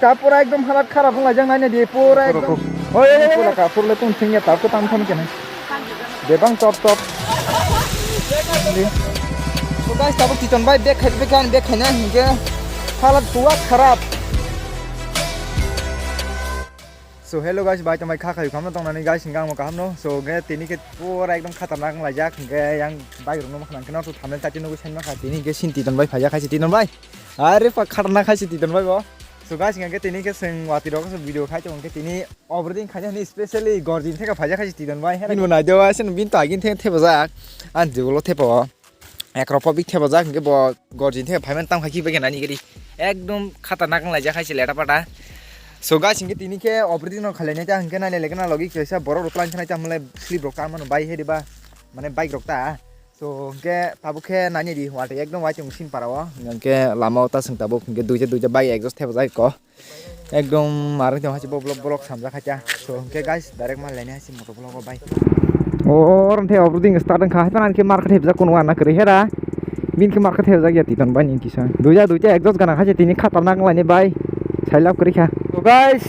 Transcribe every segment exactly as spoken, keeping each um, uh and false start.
Ka pura ekdom halat kharap wng laijak nai di pura ekdom. Oi, oi, oi, pura ka pura le tong thengya tap ko tam tham kene. Bebang top top. So guys, tabuk Titon bai bag khai bag khai bag khai na hinke halat pura kharap. So hello guys, bai tongbai kha khai khamno tongnani guys, hinga mo kaham no. So ge tini ke pura ekdom khatarnak wng laijak hinke yang bike rok no ma khnang khe no to thamel tati no sen ma kha tini ke sin Titon bai phaiya khai si Titon bai. Are pa khatarnak khai si Titon bai bo. So guys, hingke tini ke seng wati rok video khai tong ke tini obroding khai ni specially gorjin theka phaja khai si Titon bai. Bin bo nai do asen bin ta gin the theba jak. An jugulo thepa o. Ek rok pabik theba jak hingke bo gorjin theka phaiman tam khai ki bege nani gari. Ekdom khatarnak wng laijak khai si leta pata. So guys, hingke tini ke obroding no khalai nai ta hingke nai le gana logi kaisa borok rok plan khanai ta mole slip rok ta mano bai he diba mane bike rok ta. So, hingke tabuk khe nani di, wati ekdom waiting sin para o. Hingke lama o ta seng tabuk, hingke duita, duita bike exhaust thepajak ko. Ekdom marwng tong hachi bo vlog, vlog samjak hacha. So, hingke guys, direct ma leni hachi moto vlog o bai. O, o, orom the obroding start wngkha, hai phano hingke market hepjak kono ana kwrwi hera. Bini khe market hepjak ya Titon bai ni kisa. Duita, duita exhaust gana hachi tini khatarnak wnglaini bai. Sailap kwrwi kha. So, guys,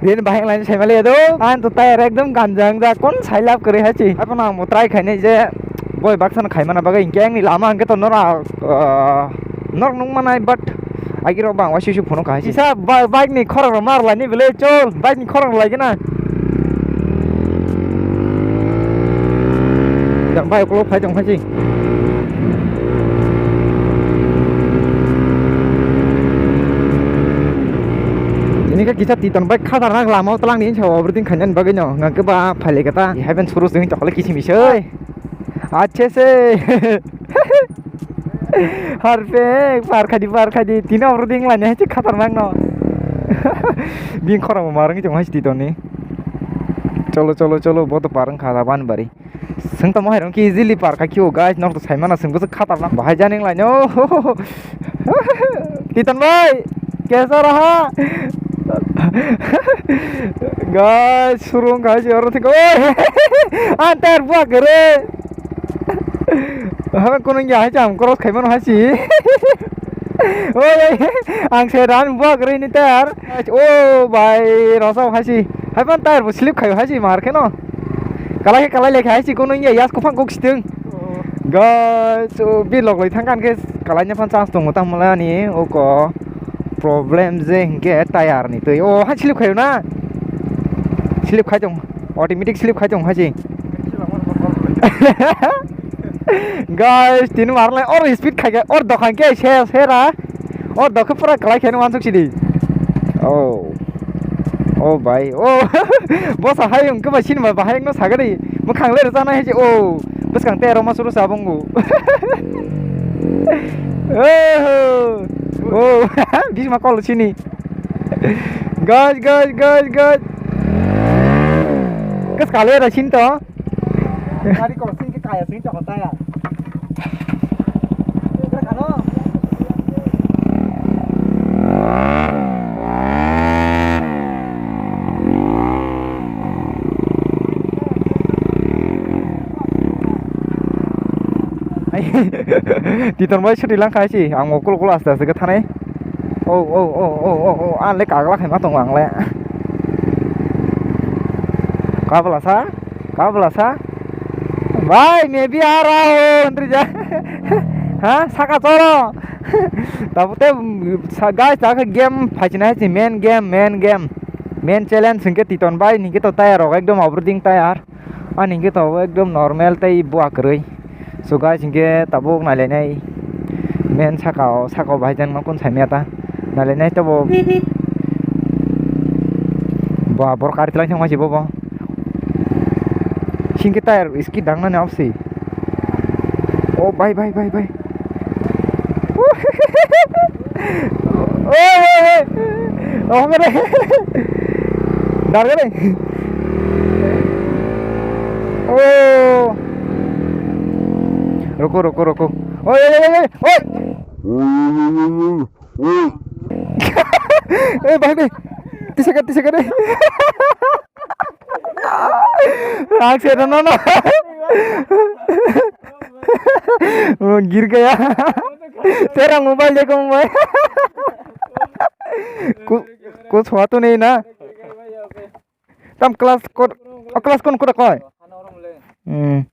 din bahai wnglaini saimali ya do. An to tire ekdom ganjang ja, kon sailap kwrwi hachi. Hai phano ang bo try khainai je. Boi baksa no khaimana bagwi hingke angni lama hingke to nora, ah, norok nukmanai, but agirok bang waisi waisi phunuk kahai se. Kisa ba-, bike ni khorang rok mar laini bwle chol, bike ni khorang rok lai gana. Jang bai ukulok phai tong phai se. Tini khe kisa Titon bike khatarnak lama o twlang ni sa obroding khainani bagwi no hwnkhe ba phai lai kha ta. Hai ben suru sing chokole kisim bisoi. Ache se. Harpe, par khadi, par khadi. Tino obroding lani hai khatarnak no. Bini khorang bo marwng tong hai Titon ni. Cholo, cholo, cholo, bo to par wngkha da ban bari. Seng tamo hai rong ki easily par kha kio guys, nok to sai mana seng bo khatarnak. Bahai janing lai no. Titon bhai, kaisa raha? Guys, surung guys, oro thik. Oi! Antar buak gere. Haba kono ya hai jam cross khai mano hai si. Oi, ang se ran buak gere ni tar. Oh, bai, rasa hai si. Hai pan tar bo slip khai hai si mar kheno. Kalai khe kalai lekha hai si kono ya yas kuphang kok siteng. Guys, so bi lok lai thang kan khe kalai na phan chance tongo tamo ani oko problem je hingke tire ni twi. O ha slip khayo na. Slip khai tong. Automatic slip khai tong ha si. Guys, tini mar lai or speed khai or dokan ke se sera. O dokhe pura kalai kheno wansuk sidi. Oh. Oh bai. Oh. Bosa hai wngkhe bai sinima bahai wngno sagadi. Mwkhang le rwchana hai se. Oh. Bwskang te roma suru sabungu. Oh. Oh. Bisma kol sini. Guys, guys, guys, guys. Kas kale ra sin to. Gari ko sing ke kaya sing chok taya. Titon bai suti lang khai si, ang okol okol aste aste ke thanai. Oh, oh, oh, oh, oh, oh, ang le kagla khai ma tongo ang le. Kabla sa? Kabla sa? Bhai, maybe ara ho, hwntri ja. Ha? Saka choro. Tabuk te, sa, guys, ta khe game phaichina hai si, main game, main game. Main challenge hwnkhe Titon bai, hwnkhe to tire rok ekdom abroding tire. Ani hwnkhe to ekdom normal tei bua kwrwi. So guys, hwnkhe tabuk nailainai. Main saka o, saka o bahai jan ma kun saimaya ta. Nailainai to bo. Ba, bor kari twlang thangma si bo bo. Singke tire ski dang nani opsi. Oh, bai, bai, bai, bai. Oi, oi, oi. Oh, mere. Dar gale. Oh. Roko, roko, roko. Oi, oi, oi, oi. Oi. Eh, bahai deh. Tisakan, tisakan deh. Ang sih ada nono. Oh, gir gaya. Terang mobile deh kau mobile. Ku, ku chwa tu nei na. Tam class ko, o class kon kuda koi? Hmm.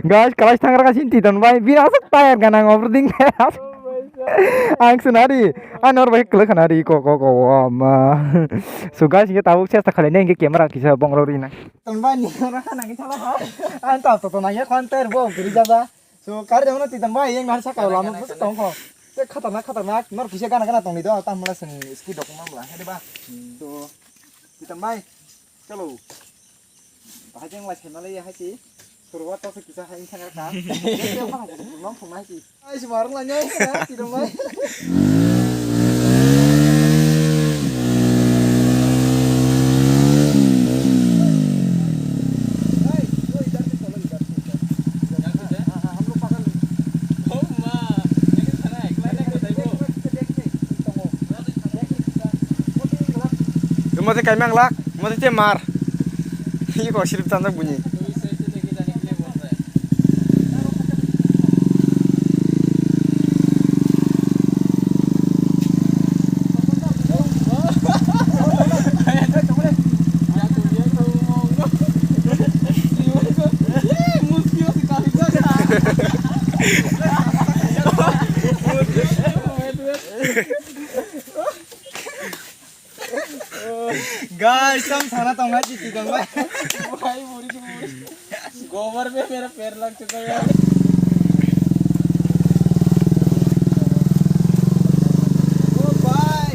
Guys, class thangra ka sin Titon bai. Bini aswk tayar ganang over ding. Ang senari. Ang nor bai kle khanari ko, ko, ko, o ma. So guys, ye tabuk chesta khalai neng ke camera kisa bongro rina. Ton bai ni ora khana ki thala ha. Ang tap to to na ye khon ter bo guri jaja. So kar de no Titon bai yang har saka lama bus tong ko. Te khatarnak, khatarnak. Nor kisa gana gana tong ni do. Tam mala sen ski dok mam la. He de ba. So Titon bai. Chalo. Bahai jeng lai saima lai hai si. Suruwa to se kisa hai thang ka. Te phang ko long thong nai si. Ai si marung la nyai na Titon bai. Mo te kaimang lak, mo te mar. Iko sirip tanjak buni. Guys, tam sana tong hai chiki tong bai. Bhai, muri ki muri. Gobar be mera per lag chuka yaar. Oh bhai,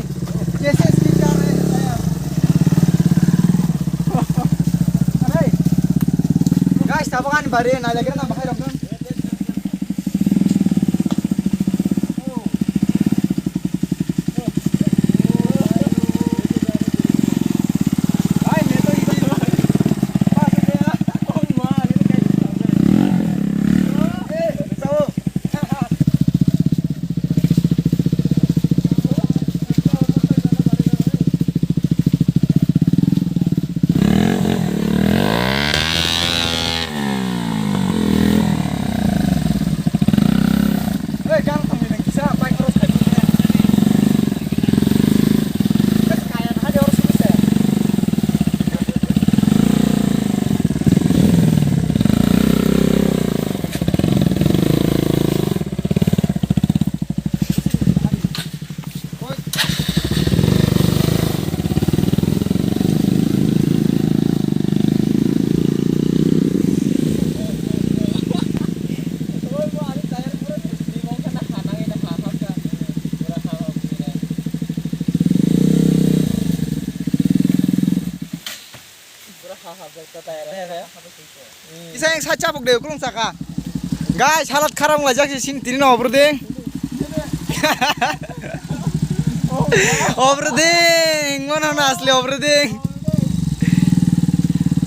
kaise speed kar rahe hain yaar? Are, guys, tabuk ani bari nai lagi na bahai rok. Kisa yang sa chapuk de ukulung saka. Guys, halat kharap wng laijak si sini tini no obroding. Obroding, ngono na asli obroding.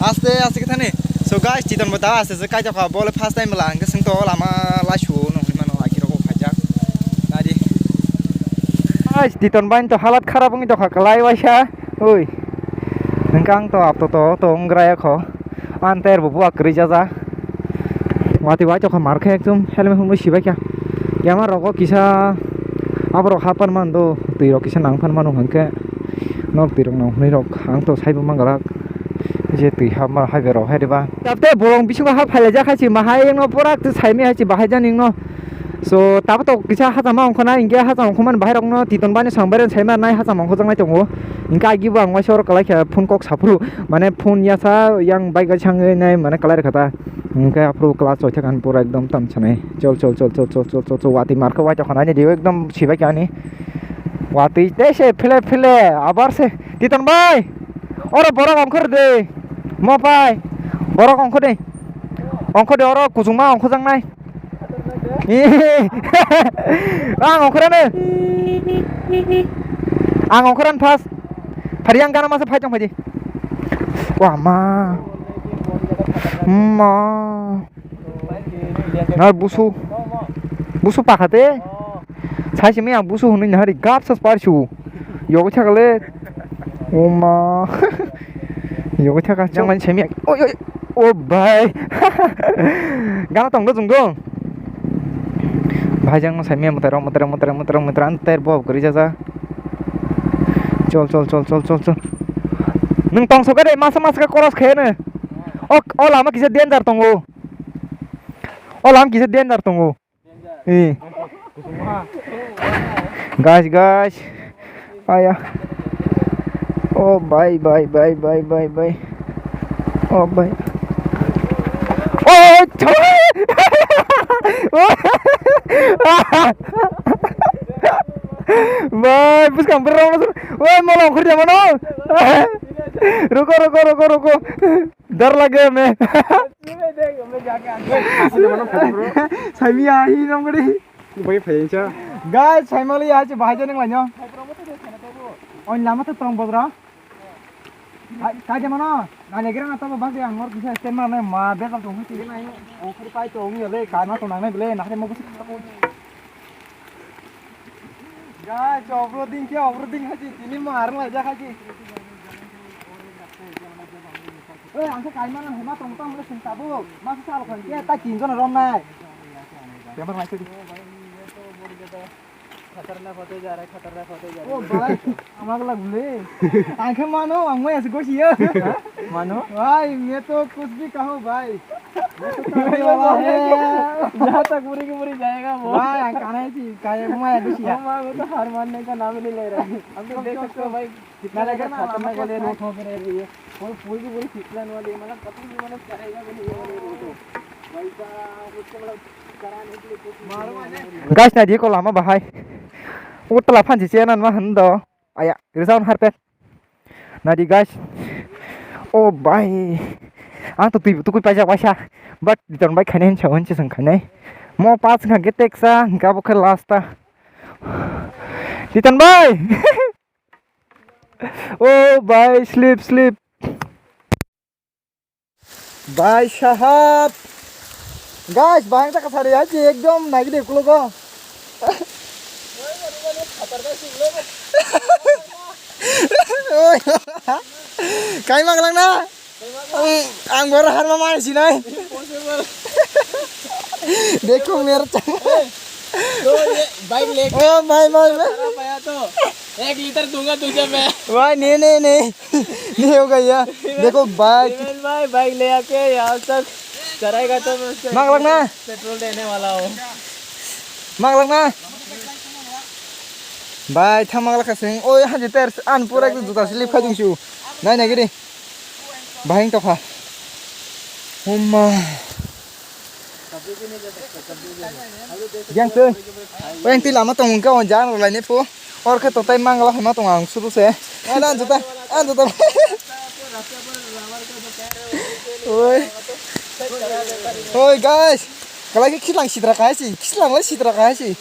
Aste aste kithani. So guys, Titon bo ta aste se kai jokha bole first time bela ang keseng to lama la shu no hwnwi mano akhi rok khaijak. Nadi. Guys, Titon bai to halat kharap wngwi tokha kwlai waisa. Oi. Hwnkhe ang to apto to to wngrai kho. Ang ter bo buak kwrwi jaja. Watwi wai tokha mar khe ekdom helmet humui sibai kha. Yama rogo kisa aborok hapan mando twi rok kisa nang phan mano hwnkhe. Nok twi rok nang hwnwi rok ang to saibo mangalak. Je twi hapma hai berok hai riba. Tapte bolong bisingo hap phailaijak hai si mahai no pura twi saimai hai si bahai jani no. So, tabo to kisa hachama ongkhornai, hinkhe hachama ongkhormani bahai rokno Titon bai no swng bai rw saimannai hachama ongkhorjaknai tongo. Hinkhe agi bo ang waisa oro kwlai kha phone kok saphuru, mane phone yasa yang bike bai sangwi nai mane kwlai rwkha ta. Hinkhe aphuru class oithakan pura ekdom tam sanai. Chol, chol, chol, watwi markhe waitokha nai dio ekdom sibai kha ani. Watwi tei se phile phile abar se Titon bai. Oro borok ongkhor de. Mo pai. Borok ongkho de. Ongkho de oro kuchukma ongkhojaknai. Ang ongkhorano. Ang ongkhorano first. Phari ang gana masa phai tong phaidi. Wah ma. Ma. Na busu. Busu pakhate. Sai simi ang busu hwnwi nahari gap sas parsu. Yogo thakale. Oma. Yogo thaka chang man simi. Oi oi. O bhai. Gana tong do jung do. Bhai jang simi mutai ro mutai ro mutai ro mutai ro mutai ro ter bo gori jaja. Chol, chol, chol, chol, chol, chol. Nwng tong soka de, masa masa khe cross khe ne. O, o lama kisa danger tongo. O lama kisa danger tongo. Eh. Guys, guys. Aya. Oh, bye, bye, bye. Oh, bye. Oh, chol. Bye, buskang berang masuk. Woi, mau longkhor dia mana? Ruko, ruko, ruko, ruko. Dar lage me. Saimiya hi nong gari. Bai phai cha. Guys, saimali ya chi bahai jani nglai nyo. On lama to tong bogra. Kai jama no. Na legra na to bang yang ngor kisa stand ma na ma be kal tong chi. O khri pai to ngi le ka na to nang na le na mo. Guys, off-roading khe off-roading haji, tini mo arung laijak haji. Oi, ang khe kaimano hema tong tong le sing tabuk. Masa sal khon khe ta tin jon rom nai. Bemar mai sidi. खतरनाक होते जा रहा है, खतरनाक होते जा रहा है। ओ भाई, amagla gule. Ang khe mano, ang mai asi gosi ya. Mano? भाई, मैं तो कुछ भी कहो भाई। Jahta kuri ke muri jayega wo. Bhai, ang kanai si, kaya mo ya dusia. Hum aap to har maanne ka naam hi nahi le rahe. Hum to dekh sakte ho bhai, kitna khatarnak wale road ho gaya hai ye. Aur puri ki puri phislan wale, matlab kabhi bhi matlab chahega bhi nahi ye wale road ho. Bhai sahab, usko matlab karane ke liye kuch nahi. Guys, naidi ko lama bahai. Utla phansi chena ma hando. Aya, resound harpe. Naidi guys. Oh bhai. Ang to twi tukui paijak waisa. But Titan bhai khainai hinsa hinsa sang khainai. Mo pass kha ge teksa, hingke abo khe last ta. Titan bhai. Oh bhai, slip, slip. Bhai sahab. Guys, bahang ta kasari aji ekdom nagi de kulo go. Oi. Kai mang lang na? Ang, ang bor har ma mai sinai. Dekho mer cha. तो ये बाइक लेके ओ भाई, भाई, भाई। खराब आया तो एक लीटर दूंगा तुझे मैं। भाई, नहीं, नहीं, नहीं। नहीं होगा यार। देखो, भाई। देवेन भाई, बाइक ले आके यहाँ तक चढ़ाएगा तो मैं उससे Mang lang na? पेट्रोल देने वाला हूँ। Mang lang na? Bhai, tha mang lakha sing. Oi, hanji ter an pura ekdom juta slip khai dungsu. Nai, nai gidi. Bahing tokha. Huma. Yang tu. Yang ti lama tong ka on jan lai ne po. Or khe to tai mangla hema tong ang suru se. An an juta, an juta. Oi. Oi guys. Kalai khe khilang sitra kai si. Khilang lai sitra kai si.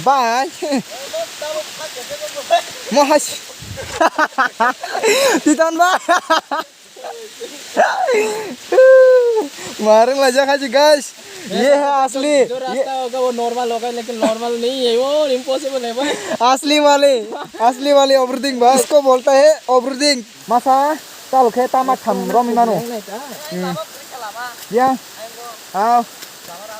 Bye. Mohas. Titan bhai. Marung la jakha ji guys. ये है असली। जो रास्ता होगा वो नॉर्मल होगा, लेकिन नॉर्मल नहीं है, वो इम्पॉसिबल है भाई। असली वाले, असली वाले ओवरथिंग भाई। इसको बोलता है overthink. Masa, tal khe tama tham romwi mano. Hmm. Ya. Aw.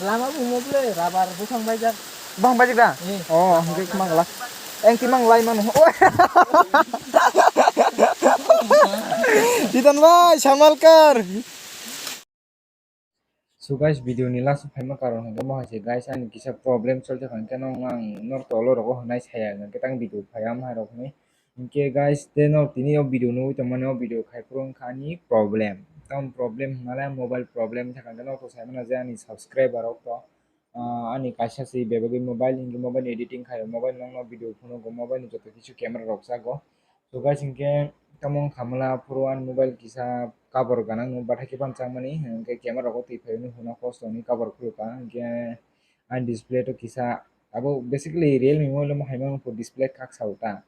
Lama bumo ble, rabar bwsang baijak. Bang baijak da? Hmm. Oh, hingke mang la. Eng ti mang lai mano. Titan bhai, samal kar. So guys, video ni last o phaima karon hwnkhe mo hai se guys, ani kisa problem choli thangkhe no ang nor tolo rogo hwnwi saya hwnkhe tang video phai am hai rok hwnwi. Hinkhe guys, tei no tini o video nugwi tongmani o video khai phuru wngkha ani problem. Tamo problem hwnale mobile problem thangkhe no to sai mano je ani subscriber rok to, ah, ani kaisa se bebagwi mobile hinkhe mobile ni editing khai mobile nokno video phunugo mobile ni joto kisu camera rok jago. So guys, hinkhe tamo wngkha mala phuru ani mobile kisa cover gwnang no bathai khe phano changmani, hinkhe camera rok twi phai hwnwi huna kosto hwnwi cover khulukha, hinkhe ani display to kisa abo basically Realme mobile omo hai mano display kak sao ta,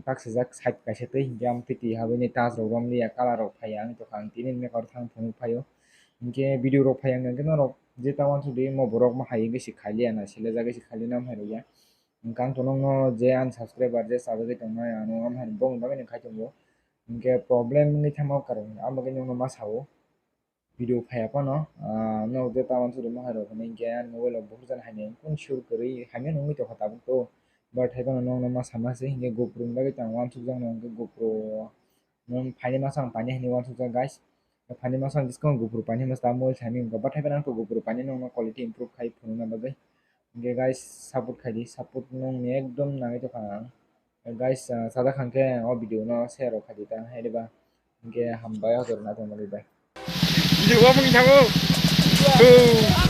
kak sijak side kaisa tei hinkhe amo twi twi habini touch rok romliya, color rok phaiya wng tongkha, ang tini mekar thang phunuk phaio, hinkhe video rok phaiya wngkha hinkhe norok je ta uansuk di mo borok mo hai wngwi se khailiya na, selejagwi se khailiya na, omo hai rwya. Hwnkhe ang to nokno je ani subscriber je chabagwi tongnai, ano omo hai bongni bagwi no khai tongo. Hinkhe problem wngwi thangma karon, amo bagwi nokno ma sao. Video phaiya phano, ah, nok je ta uansuk di mo hai rok hinwi hinkhe ani mobile rok buphur jani hai nai, kung sur kwrwi hamya nungwi tongkha tabuk to. But hai phano nokno ma sama se, hinkhe GoPro ni bagwi tang uansukjak no, hinkhe GoPro no phaini masa ang paini hinwi uansukjak, guys. Phaini masa ang discount GoPro paini masa ta mobile saimung kha, but hai phano ang GoPro paini nokno quality improve khai phunukna bagwi. Hinkhe guys, support khai di, support nokni ekdom nangwi tongkha ang. Guys, ah, sajak hwnkhe o video no share rok khai di ta, hai diba? Hinkhe hambai o jorna tongmani bai. Video bo mungwi thango.